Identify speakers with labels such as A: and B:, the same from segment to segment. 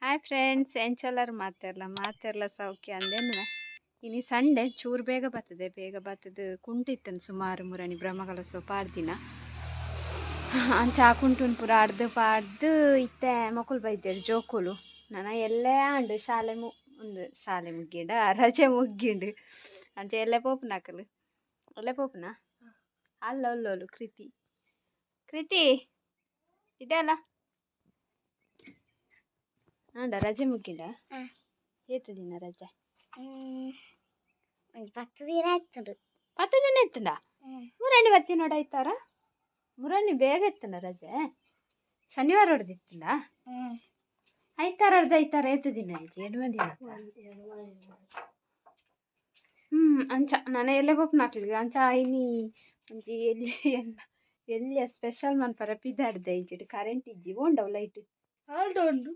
A: Hi friends, ಎಂಚೊಲ್ಲರ್ ಮಾತೆರ್ಲ ಮಾತೆರ್ಲ ಸೌಖ್ಯ ಅಂದೇನ್ವೆ. ಇನಿ ಸಂಡೆ, ಚೂರು ಬೇಗ ಬರ್ತದೆ. ಬೇಗ ಬತ್ತದು ಕುಂಟಿತ್ತನ್ ಸುಮಾರು ಮುರಣಿ ಬ್ರಹ್ಮಕಲಸೋ ಪಾಡ್ದಿನ. ಅಂಚ ಆ ಕುಂಟುನ್ ಪೂರ ಅರ್ದ್ ಪಾಡ್ದು ಇತ್ತೆ ಮೊಕುಲು ಬೈದೆರ್ ಜೋಕುಲು. ನನ ಎಲ್ಲೆ ಆಂಡ್ ಶಾಲೆ ಮು ಉಂದು ಶಾಲೆ ಮುಗ್ಗಿಂಡ, ರಜೆ ಮುಗ್ಗಿಂಡು. ಅಂಚ ಎಲ್ಲೆ ಪೋಪುನಕುಲು. ಎಲ್ಲೆ ಪೋಪುನ ಅಲ್ಲ ಉಲ್ಲೋಲು ಕೃತಿ. ಕೃತಿ ಇದೆ ಅಲ್ಲ ಆಂಡ ರಜೆ ಮುಗ್ಗಿಂಡ? ಏತ್ ದಿನ ರಜೆ?
B: ಒಂಜಿ 10 ದಿನ ಆಯ್ತುಂಡು.
A: 10 ದಿನ ಇತ್ತುಂಡ? ಮುರಣಿ ಬತ್ತಿ ನೋಡ ಐತಾರ. ಮುರಣಿ ಬೇಗ ಇತ್ತುಂಡ ರಜೆ? ಶನಿವಾರ ಹೊಡೆದಿತ್ತುಂಡ? ಐತಾರ ಹೊಡ್ದು ಐತಾರ ಏತ್ ದಿನ ಆಯ್ತು? 8 ದಿನ. ಅಂಚ ನನ ಎಲ್ಲೆ ಪೋಪುನಕ್ಲೆಗ್. ಅಂಚ ಇನಿ ಒಂಜಿ ಎಲ್ಲಿ ಎಲ್ಲ ಎಲ್ಲಿಯ ಸ್ಪೆಷಲ್ ಮನ್ಪರ ಪಿದಾಡ್ದೆ. ಇಂಚಿಡ್ ಕರೆಂಟ್ ಇಜ್ಜಿ. ಓಂಡವು ಲೈಟ್?
B: ಉಂಡು.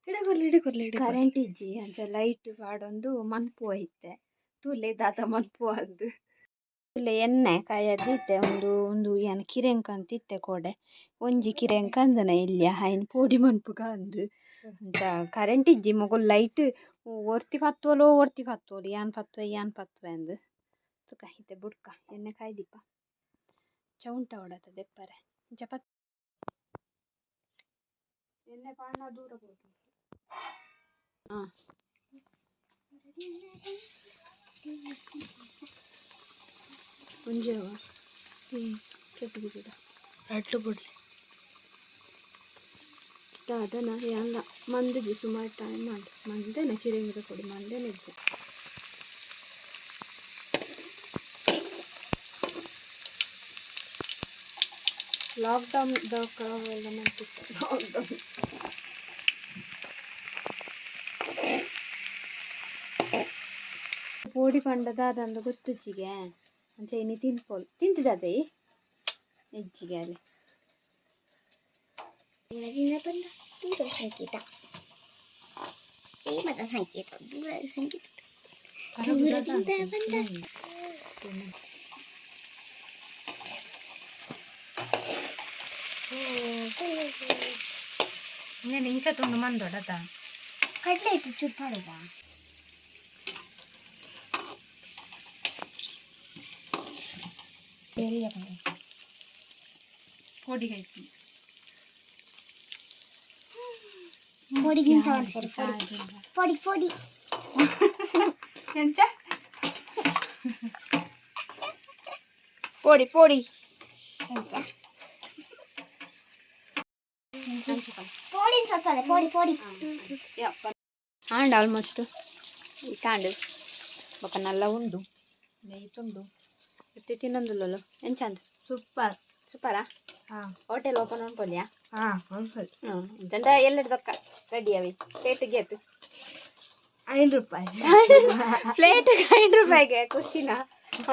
B: ಇಡಕೊರ್ಲಿ ಇಡಕೊರ್ಲಿ.
A: ಕರೆಂಟ್ ಇಜ್ಜಿ, ಅಂಚ ಲೈಟ್ ಪಾಡೊಂದು ಮನ್ಪುವ ಇತ್ತೆ. ತೂಲೆ ದಾದ ಮನ್ಪುವ ಅಂದ್. ತೂಲೆ ಎಣ್ಣೆ ಕಾಯಡ್ದು ಇತ್ತೆ. ಉಂದು ಉಂದು ಯಾನ್ ಕಿರೆಂಕ್ ಅಂತ ಇತ್ತೆ ಕೋಡೆ. ಒಂಜಿ ಕಿರೆಂಕ್ ಅಂದನ ಎಲ್ಯ ಐನ್ ಪೋಡಿ ಮನ್ಪುಗ ಅಂದ್. ಅಂಚ ಕರೆಂಟ್ ಇಜ್ಜಿ, ಮೊಗುಲ್ ಲೈಟ್ ಒರ್ತಿ ಪತ್ತುವಲೋ ಒರ್ತಿ ಪತ್ತುವಲು, ಯಾನ್ ಪತ್ತುವೆ ಯಾನ್ ಪತ್ತುವೆ ಅಂದ್. ತುಕ ಇತ್ತೆ ಬುಡ್ಕ ಎಣ್ಣೆ ಕಾಯ್ದಿಪ್ಪ. ಚೌಂಟ ಓಡತ ದೆಪ್ಪರೆ. ಇಂಚ ಪತ್ ಎಣ್ಣೆ ಪಾಡ್ನ ದೂರ ಪೋದು. ಹಾಂ, ಒಂಜೇವ ಕೆಟ್ಟು ಬಿಡುಡ.
B: ರಡ್ಡು ಬುಡ್ಲಿ.
A: ದಾದನ ಯಾನ್ಲ ಮಂದಜಿ ಸುಮಾರು ಟೈಮ್ ಆಂಡ್. ಮಂದೆನ ಕಿರೆಂಗ್ದ ಕೊಡಿ ಮಂದೆನ ಇಜ್ಜ. ಲಾಕ್ಡೌನ್ ಎಲ್ಲ ಮಂತಿತ್ತು. ಲಾಕ್ಡೌನ್ ಪೋಡಿ ಪಂಡ ದಾದಂದು ಗೊತ್ತುಜ್ಜಿಗೆ. ಅಂಚ ಇನಿ ತಿನ್ಪೋಲ್ ತಿಂತದಾದೆ ಇಜ್ಜಿಗೆ ಅಲ್ಲಿ.
B: ದಿನ ಬಂದ ದೂರ ಸಂಕೇತ, ಪ್ರೇಮದ ಸಂಕೇತ, ದೂರದ ಸಂಕೇತ, ದೂರದಿಂದ ಬಂದ.
A: నేను ಇಂಚ ತುಂಡು ಮಂದೊಡತ.
B: ಕಡಲೆ ಹಿಟ್ಟು ಚೂರು ಪಾಡುದ.
A: ಪೋಡಿ ಕೈತಿ.
B: ಪೊಡಿ ಗಿಂತ ಮಾಡ್ತಾರೆ. ಪೊಡಿ ಪೊಡಿ ಪೊಡಿ.
A: ಎಂಚ ಪೋಡಿ ಪೋಡಿ.
B: ಎಂತ ಪೊಡಿ? ಸ್ವಲ್ಪ ಅಲ್ಲ, ಪೊಡಿ ಪೊಡಿ.
A: ಆಂಡ್ ಆಲ್ಮೋಸ್ಟ್ ಇತ್ತಾಂಡ್. ಬೊಕ ನಲ್ಲ ಉಂಡು, ನೆಯ್ತುಂಡು. ಇತ್ತೆ ತಿನ್ನೊಂದುಲ್ಲಲ್ಲ. ಎಂಚಂದ್?
B: ಸೂಪರ್.
A: ಸೂಪರಾ?
B: ಹಾ.
A: ಹೋಟೆಲ್ ಓಪನ್ ಉಂಟೊಲಿಯಾ?
B: ಹಾ, ಒಂದ್ಸಲ.
A: ಹ್ಞೂ, ಜಂಡ ಎಲ್ಲೆಡ್ ದೊಕ್ಕ ರೆಡಿ ಅವಿ. ಪ್ಲೇಟ್ಗೆ ಏತ್?
B: 5 ರೂಪಾಯಿ.
A: ಪ್ಲೇಟ್ 5 ರೂಪಾಯಿಗೆ? ಖುಷಿನಾ?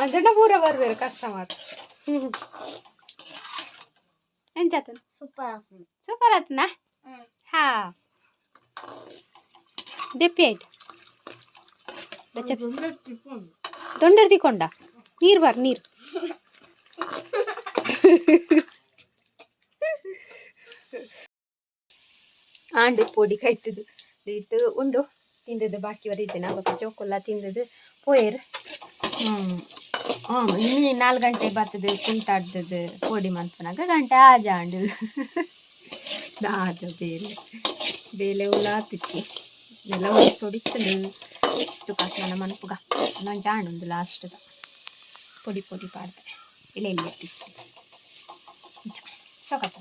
A: ಅದನ್ನ ಪೂರ ಬರ್ಬೇರು ಕಸ್ಟಮರ್. ಎಂಚಾತನ?
B: ಸೂಪರ್.
A: ಸೂಪರ್ ಆತನಾ? ಹಾ, ದೆಪ್ಪಿ ಆಯ್ತು. ಬೆಚ್ಚ ದೊಂಡರ್ ತಿಕೊಂಡ. ನೀರು ಬಾರ್ ನೀರು. ಆಂಡು ಪೊಡಿ ಕಾಯ್ತದು ಇತ್ತು ಉಂಡು ತಿಂದದ್ದು ಬಾಕಿ ಬರೀತೇನೆ. ಬೊಕ್ಕ ಜೋಕುಲ್ಲ ತಿಂದದ್ದು ಪೋಯೆರ್. ಹ್ಞೂ ಹ್ಞೂ ಇನ್ನು 4 ಗಂಟೆ ಬರ್ತದೆ. ಕುಂಟಾಡ್ದದ್ದು ಪೊಡಿ ಮನ್ಪುನಾಗ ಗಂಟೆ ಆಜಾಂಡು. ದಾದ ಬೇಲೆ ಬೇಲೆ ಉಲ್ಲ ಆತಿಚ್ಚಿ ಎಲ್ಲ ಸೊಡಿತ್ತದು ತುಕಾಸ್. ನನ್ನ ಮನ್ಪುಗ ಇನ್ನೊಂದು ಆಂಡು ಲಾಸ್ಟ್ದ ಪೊಡಿ ಪೊಡಿ ಪಾಡ್ದೆ. ಇಲ್ಲ ಇಲ್ಲ, ಪೀಸ್ ಪೀಸ್ ಸೊಕತ್ತ.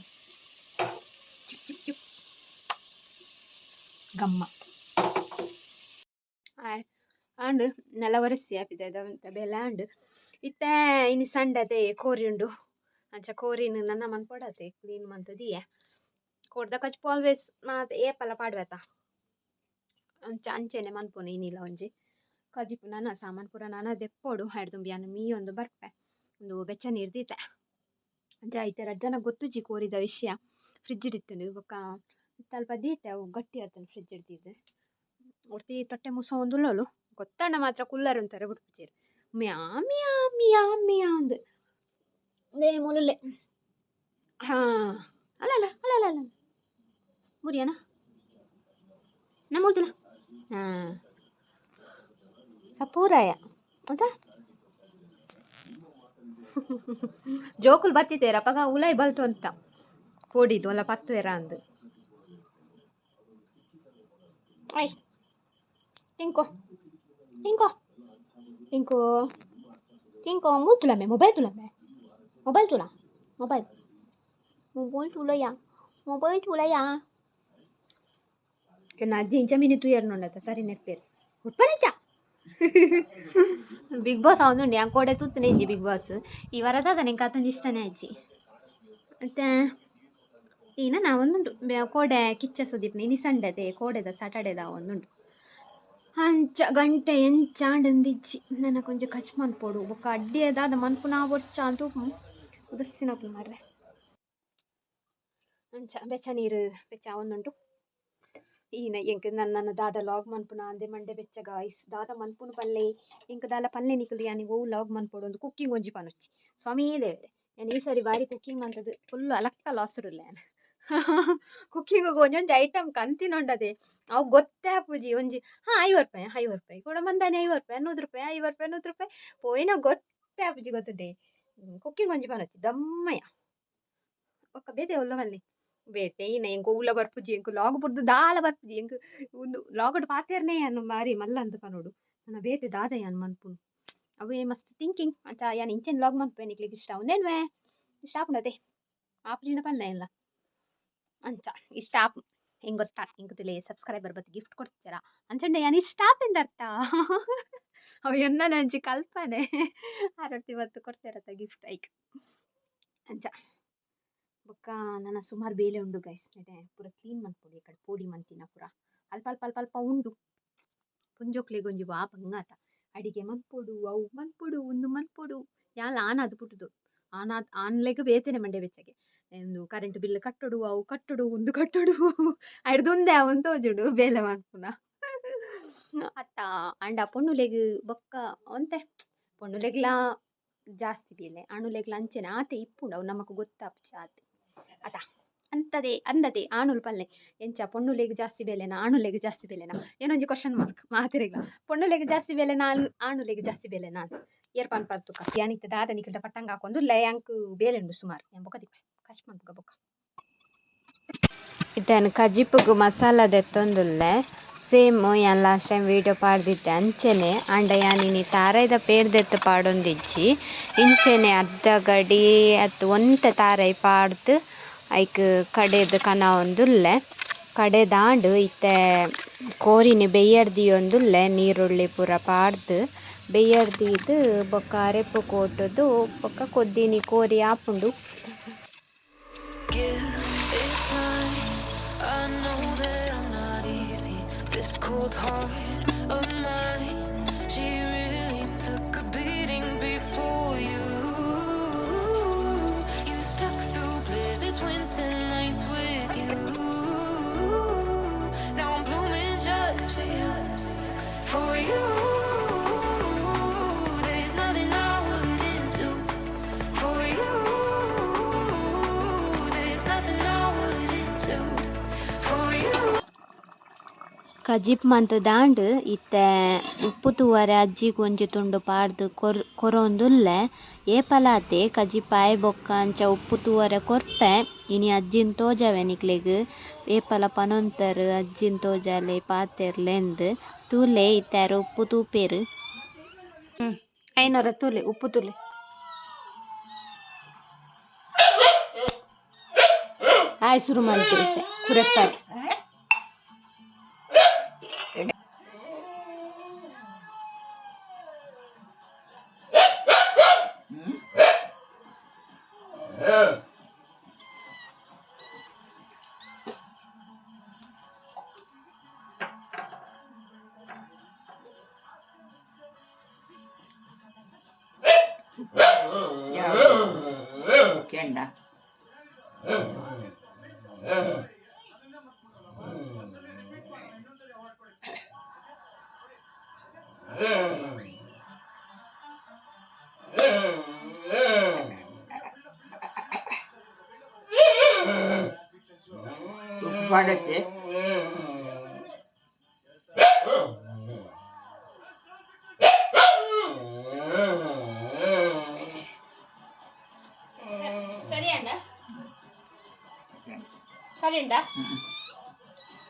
A: ಚುಪ್ ಚುಪ್ ಚುಪ್ ಗಮ್ಮತ್ ಆಂಡ್. ನೆಲ ಒರೆಸಿ ಆಪಿದೆ ಬೇಲೆ ಆಂಡ್. ಇತ್ತೆ ಇನಿ ಸಂಡತೆ, ಕೋರಿ ಉಂಡು. ಅಂಚ ಕೋರಿನ ನನ್ನ ಮನ್ಪೊಡತೆ ಕ್ಲೀನ್ ಮಂತದಿಯೆ. ಕೋರ್ದ ಕಜ್ಪು ಆಲ್ವೇಸ್ ಮಾತ ಏಪಲ ಪಾಡ್ವೆತ. ಅಂಚ ಅಂಚೆನೆ ಮನ್ಪುನು. ಇನಿಲ ಒಂಜಿ ಕಜಿಪು ನನ ಸಾಮಾನು ಪೂರ ನನ ದೆಪ್ಪೊಡು. ಹೈಡ್ದುಂಬಿ ಯಾನ್ ಮೀಯೊಂದು ಬರ್ಪೆ. ಉಂದು ಬೆಚ್ಚ ನೀರು ದೀತೆ. ಅಂಚ ಐತೆ ರಡ್ಡ್ ಜನ ಗೊತ್ತುಜ್ಜಿ ಕೋರಿದ ವಿಷಯ. ಫ್ರಿಜ್ ಇತ್ತುಂಡು ಬೊಕ್ಕ ಅಲ್ಪ ದೀತೆ. ಅವು ಗಟ್ಟಿ ಆತುಂಡು ಫ್ರಿಜ್ ದೀದ್. ಒರ್ತಿ ತೊಟ್ಟೆ ಮುಸೊಂದುಲ್ಲೋಲು. ಗೊತ್ತಂಡ ಮಾತ್ರ ಕುಲ್ಲರ್ ಅಂತಾರೆ, ಬುಡ್ಪುಜೆರ್. ಮ್ಯಾ ಮ್ಯಾ ಮ್ಯಾ ಮ್ಯಾ ಅಂದ್ ಲೇ ಮುಲುಲ್ಲೆ. ಹಾಂ, ಅಲ್ಲ ಅಲ್ಲ ಅಲ್ಲ ಅಲ್ಲ ಅಲ್ಲ, ಮುರಿಯನ. ನಮ್ಮ ಹಾಂ ಸಪೂರಾಯ ಅದ ಜೋಕುಲು ಬತ್ತಿತ್ತೇರ ಅಪಗ ಉಲಾಯಿ ಬಲ್ತು ಅಂತ ಪೋಡಿದ್ದು ಅಲ್ಲ ಪತ್ತುವೆರ ಅಂದು. ಆಯ್ ಟಿಂಕೋ ಟಿಂಕೋ ಟಿಂಕು ಟಿಂಕೋ ಮೂತುಲಮ್ಮೆ ಮೊಬೈಲ್ ತುಲಮ್ಮೆ ಮೊಬೈಲ್ ತುಲ ಮೊಬೈಲ್ ಮೊಬೈಲ್ ತುಲಯ್ಯ ಮೊಬೈಲ್ ತುಲಯ್ಯ. ಅಜ್ಜಿ ಇಂಚ ಮಿನಿ ತುಯರ್ನುಂಡತ ಸರಿ ನೆರ್ಪೇರು ಉಟ್ಪನಿಂಚ ಬಿಗ್ ಬಾಸ್ ಅವನುಂಡು ಯಾನ್ ಕೋಡೆ ತೂತುನೆ ಇಜ್ಜಿ ಬಿಗ್ ಬಾಸ್ ಈ ವರದಾದ ನಿಂಗೆ ಅತೊಂಜಿ ಇಷ್ಟನೇ ಅಜ್ಜಿ. ಮತ್ತೆ ಈನ ನಾವೊಂದುಂಡು ಕೋಡೆ ಕಿಚ್ಚ ಸುದೀಪ್ನ ಇನಿ ಸಂಡೆದೆ ಕೋಡೆದ ಸ್ಯಾಟರ್ಡೇದ ಒಂದುಂಡು. ಅಂಚ ಗಂಟೆ ಎಂಚಾಂಡಂದಿಜ್ಜಿ ನನ ಕೊಂಚ ಖರ್ಚು ಮನ್ಪೊಡು ಬೊಕ್ಕ ಅಡ್ಡಿ ದಾದ ಮನ್ಪುನ ಬೊಡ್ಚ ಅಂತ ಉದಸ್ಸಿನಕುಲು ಮಾರ್ರೆ. ಅಂಚ ಬೆಚ್ಚ ನೀರು ಬೆಚ್ಚ ಒಂದುಂಟು. ಈನ ಎಂಕ್ ನನ್ನ ದಾದ ಲಾಗ್ ಮನ್ಪುನ ಅಂದೆ ಮಂಡೆ ಬೆಚ್ಚ ಗಾಯ್ಸ್ ದಾದ ಮನ್ಪುನು ಪಲ್ಲೆ ಎಂಕ್ ದಾಲ ಪಲ್ಲೆ ನಿಕುಲು ಯಾನ್ ಒವು ಲಾಗ್ ಮನ್ಪೊಡು ಒಂದು ಕುಕ್ಕಿಂಗ್ ಒಂಜಿ ಪನೊಚ್ಚಿ ಸ್ವಾಮಿ ದೇವರೇ. ಯಾನ್ ಈ ಸರಿ ಬಾರಿ ಕುಕ್ಕಿಂಗ್ ಮಂತದು ಫುಲ್ ಅಲಕ್ಕ ಲಾಸ್ ಉಲ್ಲ. ಯಾನ್ ಕುಕ್ಕಿಂಗ್ ಒಂಜೊಂಜಿ ಐಟಮ್ ಕಂತಿನೊಂಡದೆ ಅವು ಗೊತ್ತೇ ಆಪುಜಿ. ಒಂಜಿ ಹಾಂ 50 ರೂಪಾಯಿ 50 ರೂಪಾಯಿ ಕೂಡ ಮಂದಾನೆ 50 ರೂಪಾಯಿ 100 ರೂಪಾಯಿ 50 ರೂಪಾಯಿ 100 ರೂಪಾಯಿ ಪೋಯಿನ ಗೊತ್ತೇ ಆಪುಜಿ ಗೊತ್ತುಂಡೆ. ಕುಕ್ಕಿಂಗ್ ಒಂಜಿ ಪನೊಚ್ಚಿ ದಮ್ಮಯ್ಯ ಬೊಕ್ಕ ಬೇತೆ ಒಲ್ಲ ಮಲ್ಲೆ ಬೇತೆ ಇನ್ನ ಎಂಕ್ ಒವ್ಲ ಬರ್ಪುಜಿ ಎಂಕ್ ಲಾಗ್ ಬುಡ್ದು ದಾಲ ಬರ್ಪುಜಿ ಎಂಕ್ ಉಂದು ಲಾಗಡ್ ಪಾತೆರ್ನೆ ಯಾನ್ ಬಾರಿ ಮಲ್ಲ ಅಂದ್ ಪನೊಡು. ನನ ಬೇತೆ ದಾದ ಯಾನ್ ಮನ್ಪುನು ಅವೇ ಮಸ್ತ್ ಥಿಂಕಿಂಗ್. ಅಂಚ ಯಾನ್ ಇಂಚೆನ್ ಲಾಗ್ ಮನ್ಪುವೆ ನಿಕ್ಲೆಗ್ ಇಷ್ಟ ಉಂದೇನ್ವೆ ಇಷ್ಟ ಆಪುಂಡತೆ ಆಪುಜಿಂಡ ಪನ್ಲೆ ಇಲ್ಲ. ಅಂಚ ಇಷ್ಟ ಆಪು ಎಂಕ್ ಗೊತ್ತಾ ಎಂಕ್ ತುಲೆ ಸಬ್ಸ್ಕ್ರೈಬರ್ ಬತ್ತ್ ಗಿಫ್ಟ್ ಕೊಡ್ತೀರಾ ಅಂಚಂಡ ಯಾನ್ ಇಷ್ಟ ಆಪಿಂದರ್ಥ ಅವು ಎನ್ನನ ಅಂಚಿ ಕಲ್ಪನೆ ಆರೊರ್ತಿ ಬತ್ತ್ ಕೊಡ್ತೇರತ್ತ ಗಿಫ್ಟ್ ಐಕ್. ಅಂಚ ಬೊಕ್ಕ ನನ ಸುಮಾರು ಬೇಲೆ ಉಂಡು ಗೈಸ್ ನೆಟೆ ಪೂರ ಕ್ಲೀನ್ ಮನ್ಪೊಡು ಈ ಕಡೆ ಪೋಡಿ ಮಂತಿನ ಪೂರ ಅಲ್ಪ ಅಲ್ಪ ಅಲ್ಪ ಅಲ್ಪ ಉಂಡು. ಪೊಂಜೋಕ್ಲೆಗ್ ಒಂಜಿ ವಾ ಬಂಗಾತ ಅಡಿಗೆ ಮನ್ಪೊಡು ಅವು ಮನ್ಪೊಡು ಉಂದು ಮನ್ಪೊಡು ಯಾನ್ಲ ಆನಾದ್ ಪುಟ್ಟುದು ಆನಾದ್ ಆನ್ಲೆಗ್ ಬೇತೆನೆ ಮಂಡೆ ಬೆಚ್ಚಗೆ ಉಂದು ಕರೆಂಟ್ ಬಿಲ್ ಕಟ್ಟೊಡು ಅವು ಕಟ್ಟೊಡು ಉಂದು ಕಟ್ಟೊಡು ಐಡ್ದ್ ಉಂದೆ ಆವೊಂದು ತೋಜುಂಡು ಬೇಲೆ ಮನ್ಪುನ ಅತ್ತ. ಆಂಡ ಪೊಣ್ಣುಲೆಗ್ ಬೊಕ್ಕ ಒಂತೆ ಪೊಣ್ಣುಲೆಗ್ಲಾ ಜಾಸ್ತಿ ಬೇಲೆ ಆಣುಲೆಗ್ಲ ಅಂಚೆನೆ ಆತೆ ಇಪ್ಪುಂಡು ಅವು ನಮಕ್ ಗೊತ್ತಾಪುಜಿ ಆತೆ ಅತ ಅಂತದೇ ಅಂದತೆ ಆಣುಲು ಪಲ್ಲೆ ಎಂಚ ಪೊಣ್ಣುಲೆಗ್ ಜಾಸ್ತಿ ಬೇಲೆನಾ ಆಣುಲೆಗ್ ಜಾಸ್ತಿ ಬೇಲೆನಾ ಏನೊಂಜಿ ಕ್ವಶನ್ ಮಾರ್ಕ್ ಮಾತೆರೆಗ್ಲ ಪೊಣ್ಣುಲೆಗ್ ಜಾಸ್ತಿ ಬೇಲೆನಾ ಆಣುಲೆಗ್ ಜಾಸ್ತಿ ಬೇಲೆನಾ ಅಂತ ಏರ್ ಪನ್ಪರ್ ತುಕ. ಯಾನ್ ಇತ್ತೆ ದಾದ ನಿಕಲ್ಡ ಪಟ್ಟಂಗ ಹಾಕೊಂದು ಉಲ್ಲೆ ಎಂಕ್ ಬೇಲೆ ಉಂಡು ಸುಮಾರು ಯಾನ್ ಬೊಕ್ಕ ತಿಕ್ಕುವೆ ಕಷ್ಟ ಮನ್ಪುಗ ಬೊಕ್ಕ.
C: ಇತ್ತೆ ಯಾನ್ ಕಜಿಪುಗು ಮಸಾಲ ದೆತ್ತೊಂದುಲ್ಲೆ ಸೇಮ್ ಯಾನ್ ಲಾಸ್ಟ್ ಟೈಮ್ ವೀಡಿಯೋ ಪಾಡ್ದಿತ್ತೆ ಅಂಚೆನೆ. ಆಂಡ ಯಾನ್ ಇನಿ ತಾರಾಯ್ದ ಪೇರ್ ದೆತ್ತ್ ಪಾಡೊಂದಿಜ್ಜಿ ಇಂಚೆನೆ ಅರ್ಧ ಗಡಿ ಅತ್ತ್ ಒಂತೆ ತಾರಾಯಿ ಪಾಡ್ದ್ ಐಕ್ ಕಡೆದ್ ಕನವೊಂದುಲ್ಲೆ. ಕಡೆದಾಂಡ್ ಇತ್ತೆ ಕೋರಿನ್ ಬೆಯ್ಯರ್ ದೀಯೊಂದುಲ್ಲೆ ನೀರುಳ್ಳಿ ಪೂರ ಪಾಡ್ದ್ ಬೆಯ್ಯರ್ ದೀದ್ ಬೊಕ್ಕ ಅರೆಪು ಕೋಟುದು ಬೊಕ್ಕ ಕೊದ್ದಿನಿ ಕೋರಿ ಆಪುಂಡು.
D: Give it time. I know that I'm not easy. This cold heart of mine, she really took a beating before you. You stuck through blizzards, winter nights with you. Now I'm blooming just for you, for you. There's nothing I wouldn't do for you. There's nothing I wouldn't do for you.
C: ಕಜಿಪ್ ಮಂತ್ ದಾಂಡ್ ಇತ್ತೆ ಉಪ್ಪು ತೂವರೆ ಅಜ್ಜಿಗ್ ಒಂಜಿ ತುಂಡು ಪಾಡ್ದ್ ಕೊರ್ ಕೊರೊಂದುಲ್ಲೆ. ಏಪಲಾತೆ ಕಜಿಪ್ ಆಯಿ ಬೊಕ್ಕ ಅಂಚ ಉಪ್ಪು ತೂವರೆ ಕೊರ್ಪೆ. ಇನಿ ಅಜ್ಜಿನ್ ತೋಜಾವೆ ನಿಕ್ಲೆಗ್ ಏಪಲ ಪನೊಂತರ್ ಅಜ್ಜಿನ್ ತೋಜಾಲೆ ಪಾತೆರ್ಲೆಂದ್ ತೂಲೆ ಇತ್ತೆ ಆರ್ ಉಪ್ಪು ತೂಪೆರ್.
A: ಐನೂರ ತೂಲೆ ಉಪ್ಪು ತೂಲೆ ಆಯ್ ಶುರು ಮಲ್ತೆ ಇತ್ತೆ ಕುರೆಪ್ಪಾಡಿ.
E: ಕೆಂಡ ಉಪ್ಪು ಪಾಡತ್ತೆ.
A: ಬಾರಿ ಉಂಡಾ?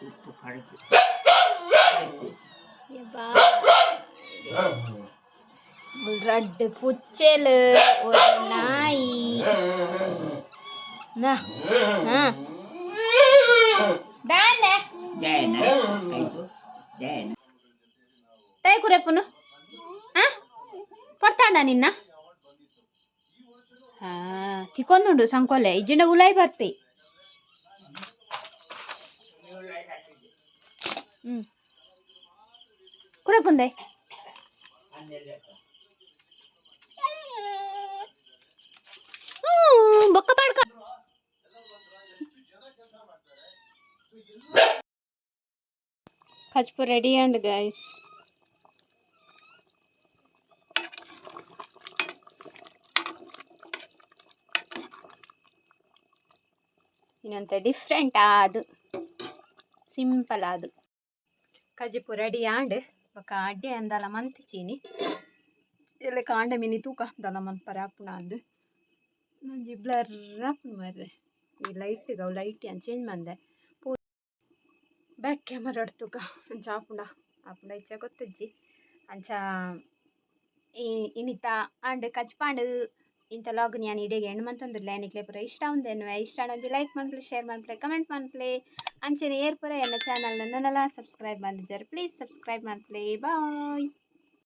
E: ಉಪ್ಪು ಕಡಕು.
A: ರಡ್ಡ್ ಪುಚ್ಚೆಲ್, ಒಂದು ನಾಯಿ. ನಾ ಹಾ ದಾಂದೆ.
E: ಜಯನ ಕೈಪು ಜಯನ.
A: ತೈ ಕುರೆಪುನು ಆ ಪೊರ್ತಾಂಡ ನಿನ್ನ ಹಾ ತಿಕ್ಕೊಂದುಂಡು ಸಂಕೋಲೆ ಇಜ್ಜಿಂಡ ಉಲಾಯ್ ಬರ್ಪಿ. ಹ್ಮ್ ಕುರೆಪುಂದೆ. ಬೊಕ್ಕ ಪಾಡ್ಕ. ಕಜ್ಪು ರೆಡಿ ಅಂಡ್ ಗೈಸ್. ಇನ್ನೊಂತ ಡಿಫ್ರೆಂಟ್ ಆದು, ಸಿಂಪಲ್ ಆದು ಕಜಿಪು ರೆಡಿ ಆಂಡ್. ಬೊಕ್ಕ ಅಡ್ಡೆ ಅಂದಲ ಮಂತಿಚೀನಿ ಎಲ್ಲ ಕಾಂಡ ಮಿನಿ ತೂಕ ಅಂದಲ ಮನ್ಪರೆ ಆಪುಣ ಅಂದ್. ಒಂಜಿ ಬ್ಲರ್ ಆಪುಂಡು ಮಾರ್ರೆ ಈ ಲೈಟ್. ಅವು ಲೈಟ್ ಯಾನ್ ಚೇಂಜ್ ಮಂದೆ ಪೂ ಬ್ಯಾಕ್ ಕ್ಯಾಮರಾ ತೂಕ ಅಂಚ ಆಪುಂಡ ಆಪುಂಡ ಇಚ್ಚ ಗೊತ್ತುಜ್ಜಿ. ಅಂಚ ಈ ಇನಿತ ಆಂಡ್ ಕಜ್ಪಾಂಡ್. ಇಂತ ವ್ಲಾಗ್ ಯಾನ್ ಇಡೆಗ್ ಎಂಡ್ ಮಂತೊಂದುಲ್ಲೆ. ನಿಕ್ಲೆ ಪೂರ ಇಷ್ಟ ಉಂದೆನ್ವೆ ಇಷ್ಟ ಆಂಡ ಒಂಜಿ ಲೈಕ್ ಮನ್ಪುಲೆ, ಶೇರ್ ಮನ್ಪುಲೆ, ಕಮೆಂಟ್ ಮನ್ಪುಲೆ. ಅಂಚನೆ ಏರ್ ಪೂರ ಎನ್ನ ಚಾನಲ್ ನನಲ ಸಬ್ಸ್ಕ್ರೈಬ್ ಮಲ್ದಿಜರ್, ಪ್ಲೀಸ್ ಸಬ್ಸ್ಕ್ರೈಬ್ ಮನ್ಪುಲೆ. ಬಾಯ್.